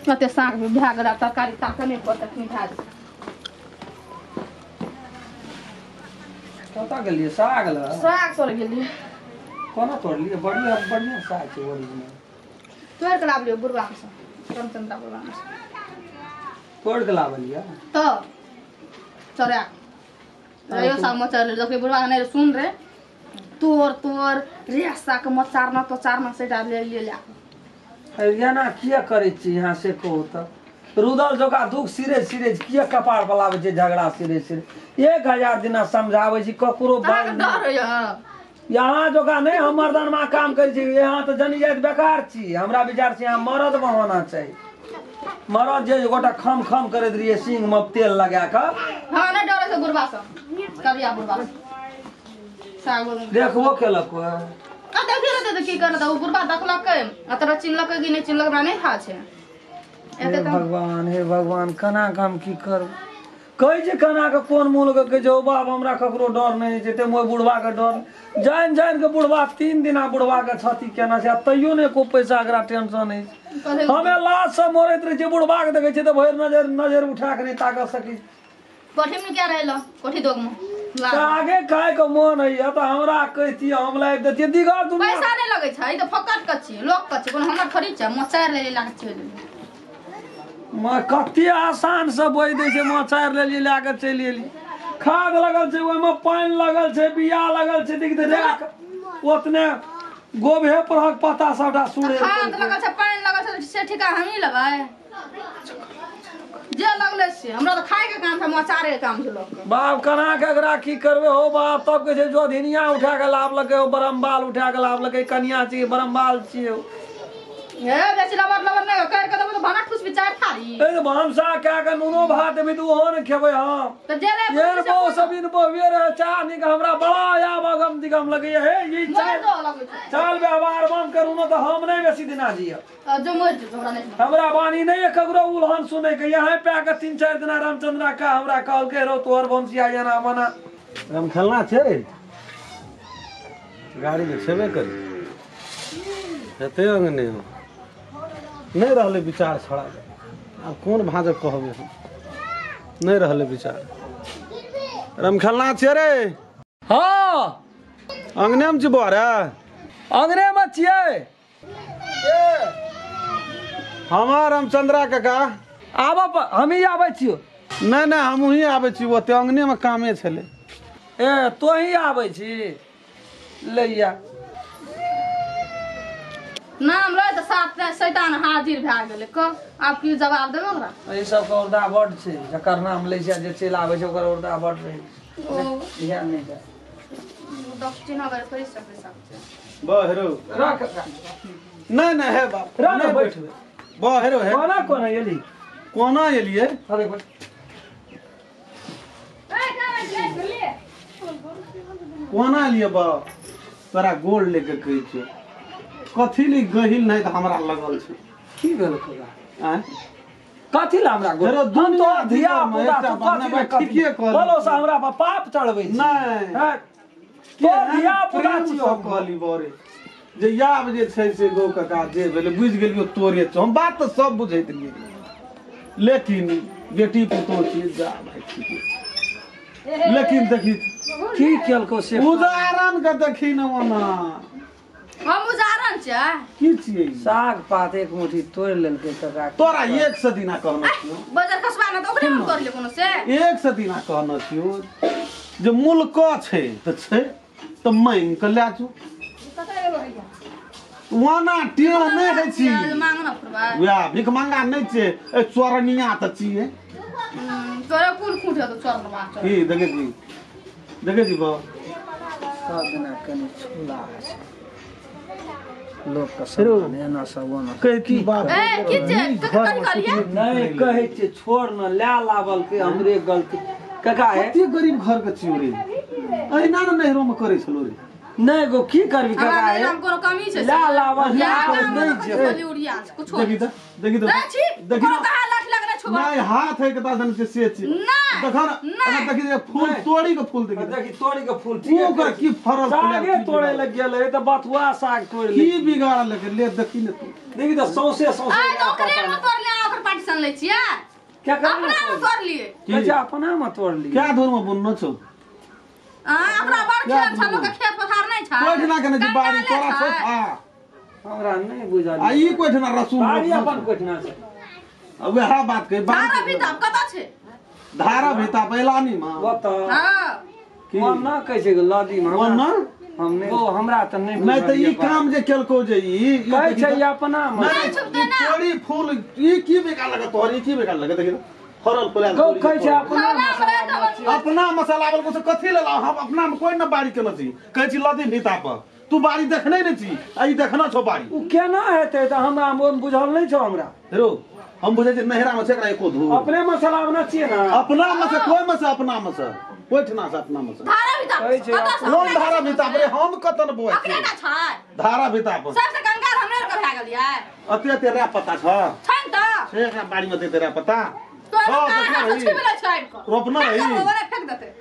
कते साग भए गेल तरकारी ताकऽ नहि पड़त अखनी भए जेतै। कतऽ गेलियै साग लए? साग तोड़ गेलियै। कोना तोड़लियै? बढ़िया बढ़िया साग छै ओरिजिनल। तोड़ि कऽ लाबलियै बुढ़वा सँ, रामचंद्रा बुढ़वा सँ तोड़ि कऽ लाबलियै। तऽ चोरा रहियो साग मचार ले देखियै बुढ़वा नहि सुन रे तोड़ तोड़ रे साग मचारना तो चारना से ले लिए ला। एना किया करै छी यहाँ से कहू तऽ? रुदल जोका दुख सिरे सिरे किया कपार पर लाबै छै झगड़ा सिरे सिरे? 1000 दिना समझाबै छी ककरो डर होइए। यहाँ जोका नहि हम मर्दनमा काम करै छी, यहाँ तऽ जनी जाइत बेकार छी। हमरा विचार से यहाँ मरद में होना चाही। मरद जे गोटा खम खम करैत रहियै सींग में तेल लगा कऽ। हँ नहि डरै छै बुढ़बा सब, करिया बुढ़बा सब देखबो केलक। आ देखियो ने तऽ की करत ओ बुढ़बा देखलकै आ तोरा चिन्हलकै कि नहि चिन्हलकै हमरा नहि था छै। हे भगवान, हे भगवान, केना कऽ हम की करब? कहै छै केना कऽ कोन मोल के कहै छै ओ बाप हमरा ककरो डर नहि होइ छै, ताहिमे ओहि बुढ़बाके डर। जानि जानि कऽ बुढ़बा 3 दिना बुढ़बाके क्षति केना छै आ तैयो नहि एको पैसा एकरा टेंशन अछि। हमे लाज से मरैत रहै छियै, बुढ़बाके देखै छियै तऽ भरि नजर नजर उठा कऽ नहि ताकऽ सकै। कोठीमे क्या रहल कोठी दोगमे आगे खायके मोन होइए तऽ हमरा कहितियै हम लाबि दैतियै। दिगर दुनिया पैसा नहि लगै छै, ई तऽ फकट के छियै, लोक के छै, कोनो हमर थोड़ी छै। मचारि लेलियै लए कऽ चलि एलियै। कते आसान से बोइ दै छै, मचारि लेलियै लए कऽ चलि एलियै। खाद लगल छै, ओहिमे पानि लगल छै, बिया लगल छै, देख ओतने गोभे परहक पत्ता सबटा सुड़े। खाद लगल छै, पानि लगल छै, से ठीका हमही लेबै जे लगले से। हमरा तऽ खायके काम छै, मचारे के काम छै लोकके। बाप केना के एकरा की करबै हो बाप? तब कहै छै जोधिनिया उठा कऽ लाबलकै, ओ बरमबाल उठा कऽ लाबलकै, कनिया छियै बरमबाल छियै। हे बेसी लबर लबर नहि कर के देबै तऽ भाना ठुसबी 4 थारी। ए भनसा कए कऽ नूनो भात देबै तऽ ओहो नहि खेबै हम। तऽ जे ले एहन बहु सबिन बहुए रहे चाह नीक हमरा बड़ा आब अगम दिगम लगैया। हे ई चाल व्यवहार बंद करू ने तऽ हम नहि बेसी दिना जियब। जो मरि जेतौ हमरा नहि। हमरा वाणी नहि ककरो उलहन सुनै के। यहाँ पा के 3-4 दिना रामचंद्रा का हमरा कहलकै रौ तोहर वंशिया एना मना। राम खेलना छै गाड़ी में छेबे करी हेतै अंगने हो नहीं रहलै विचार छड़ा। आब कोन भाँजक कहबै हम, नहीं रहलै विचार। राम खेलना छियै रे? हाँ अंगने में छी बौआ रे? अंगने में छियै। हमार रामचंद्रा काका आब हमही आबै छियौ। नहि नहि हमही आबै छी, ओते अंगने में कामे छलै। ए तोही आबै छी? लैया नाम लै तऽ सात शैतान हाजिर भए गेलै। कह आब की जवाब देबै ओकरा? एहि सबके औरदा बड्ड छै, जकर नाम लै छै जे चलि आबै छै ओकर औरदा बड्ड रहै छै। ध्यान नहि दे। बहरो रख। नहि नहि हे बाप रख बैठबै। बहरो हे कोना कोना एली? कोना एलियै? अरे कोना एलियै बा? तोरा गोल लेके कहै छियौ कथी ले गहिल नहि तऽ हमरा लगल छै। की भेल तोरा? आँय कथी ला हमरा गोल? हम तोहर धिया पुता तू कथी ले ठीके कहली? बोलो से हमरा पर पाप चढ़बै छी। नहि तोहर धिया पुता छियौ। कहली बरे जे याब जे छै से गौ काका जे भेलै बुझि गेलियौ तोरे छौ। हम बात तऽ सब बुझैत रहियै, लेकिन बेटी पुतोह छियै जा भाइ ठीके छै। लेकिन देखी की केलको से उदाहरण के देखी न ओना। हम उदाहरण छियै? की छियै? साग पात एक मुट्ठी तोड़ि लेलकै काका। तोरा 100 दिना कहने छियौ बजर खसबा ने तऽ ओकरे हम तोड़ि ले कोनो से। 100 दिना कहने छियौ जे मुल्क छै तऽ छै तऽ मांगि कऽ लए जो। ओना टेढ़ नहि होइ छी, वएह भिख मंगा नहि छियै, ए चोरनिया तऽ छियै। तोरा कुल खूट हेतौ चोरनवा। की देखै छी? देखै छी बाबा सब दिना कनि छुला छै लोक के सामान एना सब ओना। की बात ए की छै? कथी कहलियै? नहि कहै छियै छोड़ न लए लाबलकै हमरे गलती। काका हे कते गरीब घर के छियौ रे, एहिना ने नैहरो में करै छलो रे। नहि गो की करबी काका हे? कोनो कमी छै? लए लाबल नहि छै। कुछो देखी तऽ देखी तऽ देखी नहीं हाथ है के तासन से से छी। देखा ना देखी फूल तोड़ी के फूल देखी देखी तोड़ी के फूल ठीक ओकर की फरल सागे तोड़े लग गेलै त बथुआ साग तोड़ ले की बिगाड़ लगे ले देखी ने तू देखी त सौसे सौसे आ ओकरे में तोड़ ले ओकर लै छियै क्या अपना में तोड़ लिए अच्छा अपना में तोड़ लिए क्या धूर में बुननो छौ अपना बड़ खेत छ लोग के खेत पथार नहीं छ कोठना के नहीं बाड़ी तोरा छौ हमरा नहीं बुझल आ ई कोठना रसून बाड़ी अपन कोठना छै अब वएह बात कहि धारा भीतर कत छै धारा भीतर बैलानी में ओत हां कोन ना कहै छै लदी में कोन ना हम नहीं ओ हमरा त नहीं नहीं त ई काम जे केलको जे ई कहै छै अपना में तोरी फूल ई की बेकार लगे तोरी की बेकार लगे देखि फरल फुलाल कहै छै अपना अपना मसाला वाला को से कथि लेला हम अपना में कोई न बाड़ी केने छी कहै छी लदी भीता पर तू बाड़ी देखने नै छी आ ई देखना छौ बाड़ी उ केना हेतै त हमरा बुझल नहीं छौ हमरा हेरो हम बुझै छी नहरा में छै एकरा एको धूर अपने मसाला बना छियै ना अपना में से कोई में से अपना में से कोठना से अपना में से धारा भीतर कोन धारा भीतर रे हम कतन बोए अपने ना छै धारा भीतर पर सबसे कंगाल हमरे के भए गेलियै अते अते रे पता छ छैन त छै एकरा बाड़ी में दे रे पता तोरा कहां से छिपले छै रोपना है ओकरा फेंक देते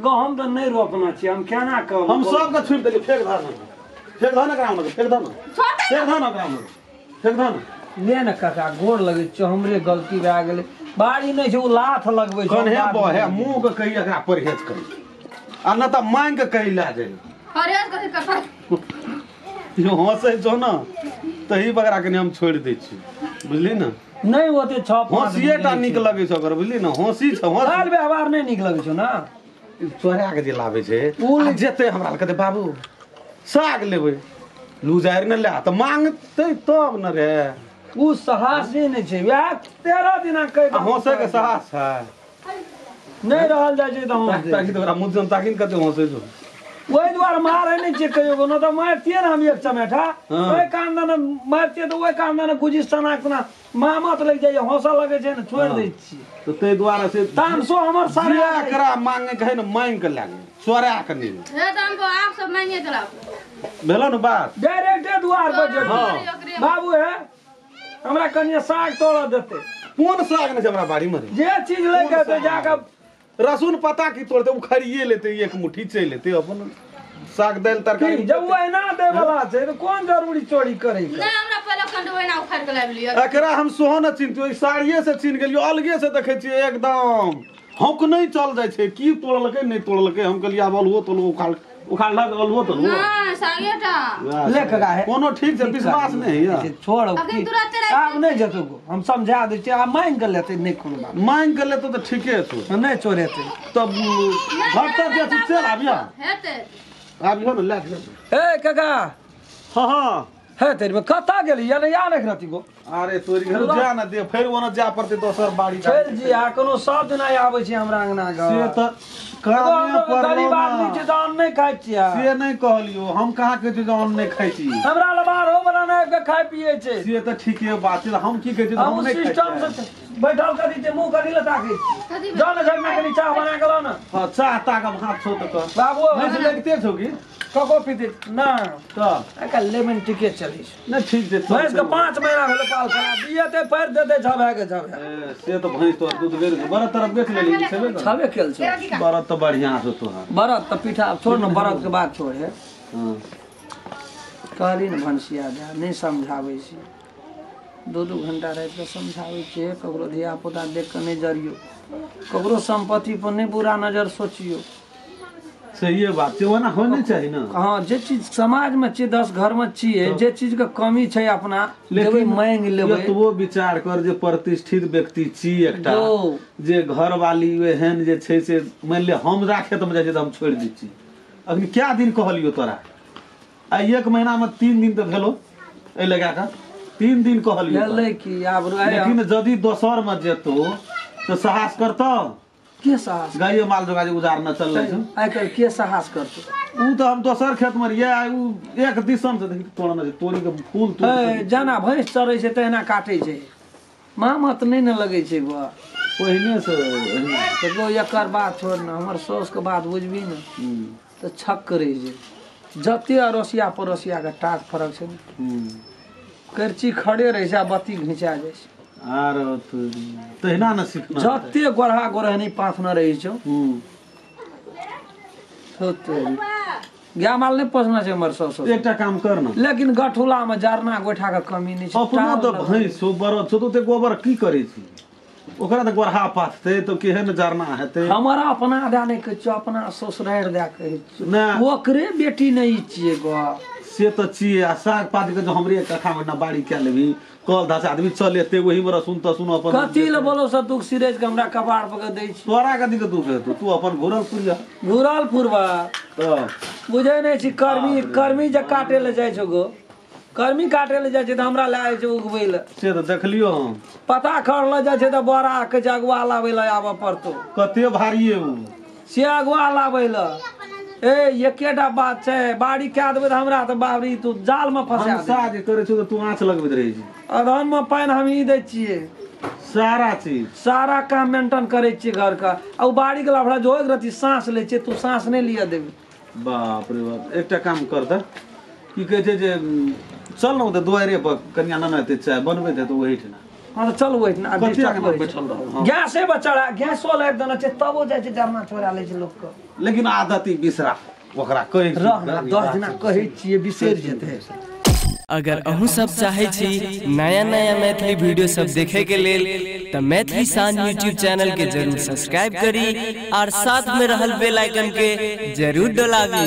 गहम त नहीं रोपना छी हम केना कहब हम सब के छुप देलियै फेंक धान फेंक धान एकरा में फेंक धान फेंक धान एकरा में फेंक धान ले न काका गोर लगै छौ हमरे गलती भए गेलै बाड़ी नहीं छै उ लाथ लगबै छै कन्हे बहे मुंह के कहि एकरा परहेज करी आ न त मांग के कहि ला जाय परहेज कथि करतै यो हंसै छौ न तही बगरा कनि हम छोड़ि दै छी बुझली न नहीं ओते छ हंसिए टा नीक लगै छौ ओकर बुझली न हंसी छौ हाल व्यवहार नहीं नीक लगै छौ न चोरा के जे लाबै छै उ जेतै हमरा लग कहतै बाबू साग लेबै लुजारि न ले त मांगतै तब न रे उ साहस ही नहीं छै वएह 13 दिना कहि हंसै के साहस है नहीं रहल जाइ छै त हंसै ताकि तोरा मुँह जन ताकि कते हंसै छौ ओहि दुआरे मारै नहीं छै कहियो न त मारतियै न हम एक चमेठा ओहि कान दने मारतियै त ओहि कान दने गुजी सना कोना मामत लागि जाइए हंसऽ लगै छै न छोड़ि दै छियै त ताहि दुआरे से तामसो हमर सारा एकरा मांगे के है न मांग के लागे चोरा के नहीं हे त हम आप सब मांगे चला भेलो न बात डायरेक्टे दुआर पर जेबै बाबू हे हमरा कनिया साग तोड़ देते कोन साग नहीं छै हमरा बाड़ी में जे चीज ले के ते जाके रसून पता की तोड़ते उखाड़िए लेते एक मुट्ठी चलि लेते अपन साग दालि तरकारी जब वो एना दे वाला छै त कोन जरूरी चोरी करे के नहीं हमरा पहिले खंड ओना उखाड़ के लाबि लियो एकरा हम सोहो न चिन्हतियो साड़िए से चिन्ह गेलियो अलगे से देखै छियै एकदम हौक नहीं चल जाइ छै की तोड़लकै नहीं तोड़लकै हम कहलियै आब अलुओ तोलुओ उखाड़ उखाड़लक अलुओ तोलुओ ना सागेटा ले काका है कोनो ठीक छै विश्वास नहीं है छोड़ आब नहीं जेतौ हम समझा दै छियै आब मांगि के लेतै नहीं कोनो बात मांगि के लेतौ त ठीके छौ नहीं चोरेतै तब घर तक जे चल आबियो हेतै आबियो न ले ए काका हां हां हे तेरी में कता गेली या या नहीं रहती गो अरे तोरी घर जा ना दे फेर ओना जा पड़तै दोसर बाड़ी चल जी आ कोनो सब दिना आबै छै हमरा अंगना के से त कामे पर गरीब आदमी छै त अन्न नहीं खाइ छियै से नहीं कहलियो हम कहाँ कहै छियै जे अन्न नहीं खाइ छी हमरा लबार हो बना नहीं के खाइ पियै छै से त ठीके बात छै हम की कहै छियै हम नहीं सिस्टम से बैठल करी छै मुंह करी ल ताकै छी जा न झगना कनी चाह बना के लाउ न हां चाह ताक भात छौ त कह बाबू नहीं लगते छौ की कको पीते ना त एका लेमन टी के चली छै नहीं ठीक छै भैंस के 5 महीना भेलै पाल खराब बियते पैर देते छबे के छबे से त भैंस तोहर दूध गेल बड़ा तरफ बेच लेली छबे छबे केल छै बरत त बढ़िया छौ तोहर बरत त पीठा छोड़ न बरत के बात छोड़ है हां कहली न भनसिया जा नहीं समझाबै छी 2-2 घंटा राति के समझाबै छियै ककरो धिया पुता देख के नहीं जरियो ककरो संपत्ति पर नहीं बुरा नजर सोचियो सही बात छै ओना होय नहीं चाही ना हां जे चीज समाज में छी 10 घर में छियै जे चीज के कमी छै अपना लेबै मांगि लेबै एतबो विचार कर जे प्रतिष्ठित व्यक्ति छी एकटा जे घर वाली एहन जे छै से मान ले हम राखे त जाइ छै त हम छोड़ि दै छी अखनी क्या दिन कहलियो तोरा आ 1 महीना में 3 दिन त भेलो एहि लगा के 3 दिन कहलियो भेलै की आब लेकिन यदि दोसर में जेतो त साहस करतौ के साहस गाय माल जोगा जे उजार न चल छै आइ काल्हि के साहस करतौ उ त हम दोसर खेत में रहियै उ एक दिसन से देखी तोड़ने छै तोड़ी के फूल तोड़ जेना भैंस चरै छै तहिना काटै छै मामत नहीं न लगै छै बा पहिने से त गो एकर बात छोड़ न हमर साउस के बात बुझबी न त छक करै छै जते अड़ोसिया पड़ोसिया के टाक फरक छै ने करची खड़े रहै छै आ बत्ती घिचा जाइ छै आर तहिना न सीखना जते गोरहा गोरहनी पाथना रहै छौ गाय माल नहीं पोसना छै हमर साउस एकटा काम कर न लेकिन गठुला में जरना गोइठा के कमी नहीं छै अपनो त भैंस छौ बरद छौ त ओते गोबर की करै छी ओकरा तऽ गोरहा पाथतै तऽ केहन जरना हेतै। हमरा अपना दए नहि कहै छियौ, अपना ससुरारि दए कहै छियौ, ओकरे बेटी नहि छियै गो। से तऽ छियै। आ साग पात के जो हमरे कट्ठा में ना बाड़ी कए लेबही, कल धस आदमी चलेतै, ओही में रसुन तसुन अपन कथी ले बोलो सब दुख सिरेज के हमरा कपार पर दै छी। तोरा कथी के दुख हेतौ, तू अपन घुरल पुरिया घुरल पुरबा तऽ बुझै नहि छी। कर्मी कर्मी जे काटे ले जाइ छौ गो, कर्मी काटे ले जाइ छै तऽ हमरा लए जाइ छै उगबै ले। से तऽ देखलियो हम। पता खर ले जाइ छै तऽ बोरा के अगुआ लाबै ले आबऽ पड़तौ। कते भारी उ से अगुआ लाबै ले। ए एकेटा बात छै, बाड़ी कए देबै तऽ हमरा तऽ बाबरी तू जाल में फंसा दे। जे करै छौ तऽ तू आँच लगबैत रहै छी, अदहन में पानि हम ई दै छियै, सारा चीज सारा काम मेंटेन करै छियै घर के। आ उ बाड़ी के लफड़ा जो एक रति साँस लै छियै, तू साँस नहि लिअ देबी। बाप रे बाप। एकटा काम कर तऽ की कहै छै जे चल ने दुआरे पर कनिया ने हेतै चाय बनबैत हेतै ओहिठिना। हाँ तऽ चल ओहिठिना बैठल रहब। गैसे पर चढ़ा, गैसो लाबि देने छै तबो जाइ छै जरना छोड़ा लै छै लोकके। लेकिन आदत ई बिसरा ओकरा कहै रह ना, 10 दिना कहै छियै बिसरि जेतै। अगर अहूँ सब चाहे छी नया नया मैथिली वीडियो सब देखे के लेल त मैथिली शान यूट्यूब चैनल के जरूर सब्सक्राइब करी और साथ में रहल बेल आइकन के जरूर दबावी।